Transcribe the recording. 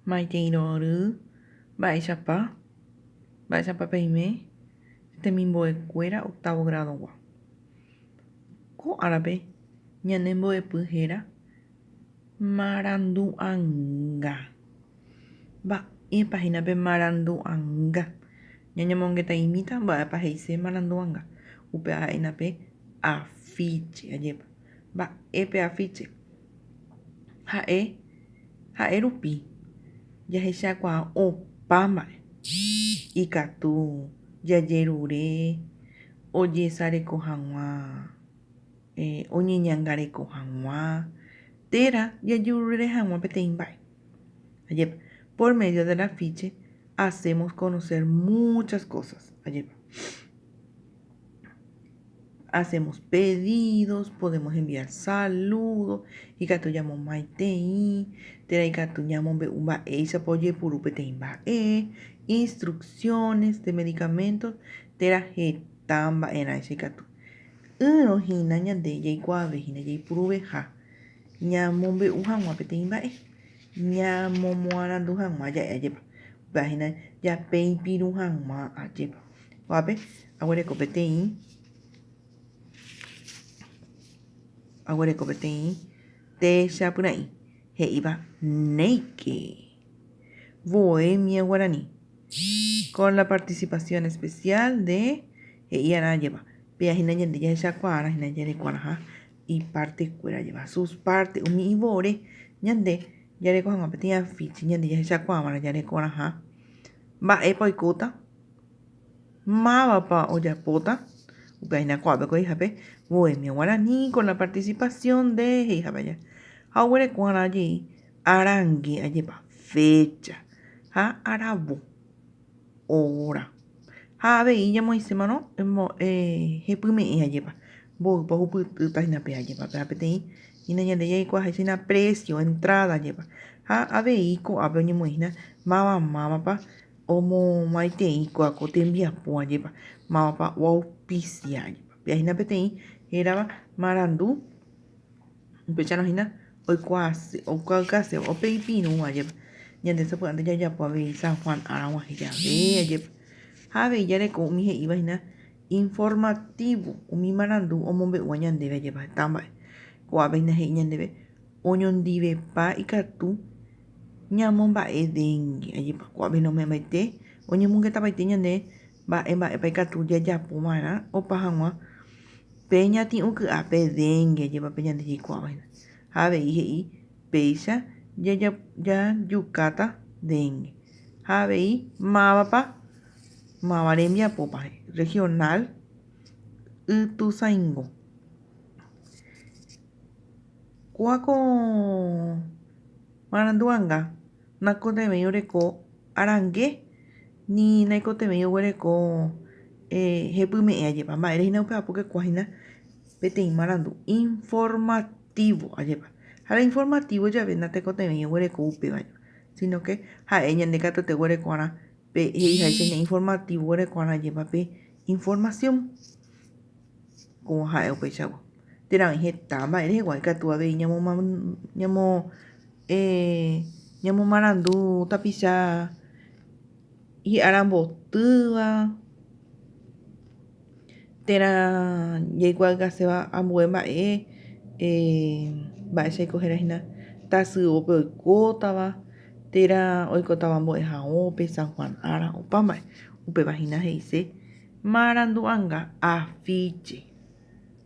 Maitei rory, mba'éichapa, mba'éichapa peime temimbo'ekuéra octavo grado-gua. Ko árape ñane mbo'epy héra marandu'anga. Mba'épa hína pe marandu'anga? Ñañemongeta'imíta mba'épa he'ise marandu'anga. Upéva ha'éna pe afiche, ajépa. Mba'e pe afiche? Ha'e, ha'e rupi jahechakuaa opa mba'e. Ikatu jajerure ojesareko hag̃ua oñeñangareko hag̃ua térã jajerure hag̃ua peteĩ mba'e. Ajépa. Por medio del afiche hacemos conocer muchas cosas. Ajépa. Hacemos pedidos, podemos enviar saludos, ikatu ñamomaitei, térã ikatu ñamombe'u mba'éichapa ojepuru peteĩ mba'e, instrucciones de medicamentos térã heta mba'erãicha ikatu. Ỹrõ hína ñande jaikuaave hína jaipuruveha ñamombe'u hag̃ua peteĩ mba'e, ñamomoarandu hag̃ua ja'e ajépa. Upéva hína japeipirũ hag̃ua ajépa. Ko'ápe aguereko peteĩ, aguereko peteĩ techapyrã'i he'íva néike. Bohemia Guarani, con la participación especial de he'i arã ajépa. Péa hína ñande jahechakuaára hína jarekuaraha ipartekuéra ajépa, sus partes, umi ivore ñande jareko hag̃ua peteĩ afiche ñande jahechakuaava'erã jarekoraha mba'épa oikóta, mávapa ojapóta, upéva hína ko'ápe ko he'ihápe Bohemia Guarani con la participación de he'ihápe aja. Ha oguereko'arã jey Arange ajépa, fecha, ha aravo, hora. Ha avei ñamoĩsémarõ hepyme'ẽ ajépa, mboýpa ohupytýta hína pe ajépa, péva peteĩ hína ñande jaikuaaháicha hína precio, entrada ajépa. Ha avei ko'ápe oñemoĩ hína máva mávapa omomaitei kóa ko tembiapo ajépa, mávapa oauspisia ajépa. Péva hína peteĩ hérava marandu. Upéicharõ hína oikuaase, oikuaaukaséva, opeipirũva jepe. Ñande sapy'ánte jajapo avei San Juan ára og̃uahẽ jave ajépa. Ha avei jareko umi he'íva hína informativo, umi marandu omombe'úva ñandéve ajépa heta mba'e. Ko'ápe hína he'i ñandéve oñondivepa ikatu ñamomba'e dengue ajépa. Ko'ápe hína ome'ẽmbaite oñemongetapaite ñande mba'e mba'épa ikatu jajapo va'erã opa hag̃ua pe ñati'ũ ky'a pe dengue ajépa pe ñande jaikuaáva hína. Ha avei he'i péicha jajukáta dengue. Ha avei mávapa, máva rembiapópa regional Ytũsãingo. Kóa ko marandu'anga naikotevẽi oreko arange ni naikotevẽi oguereko hepyme'ẽ ajépa. Mba'ére hína upéva pórke kua hína peteĩ marandu informativo ajépa. Ha la informativo jave natekotevẽi oguereko upéva sino ke ha'e ñande katuete oguereko'arã pe he'iháicha ñe'ẽ informativo oguereko'arã ajépa pe información. Kóva ha'e upeichagua. Térã oĩ heta mba'e rehegua ikatu avei ñamomarandu tapicha hi'arambotýva térã jaikuaaukaséva ambue mba'e mba'éicha héra hína tasyópe oikótava térã oikótava mbo'ehaópe San Juan ára opa mba'e upéva hína he'ise marandu'anga afiche.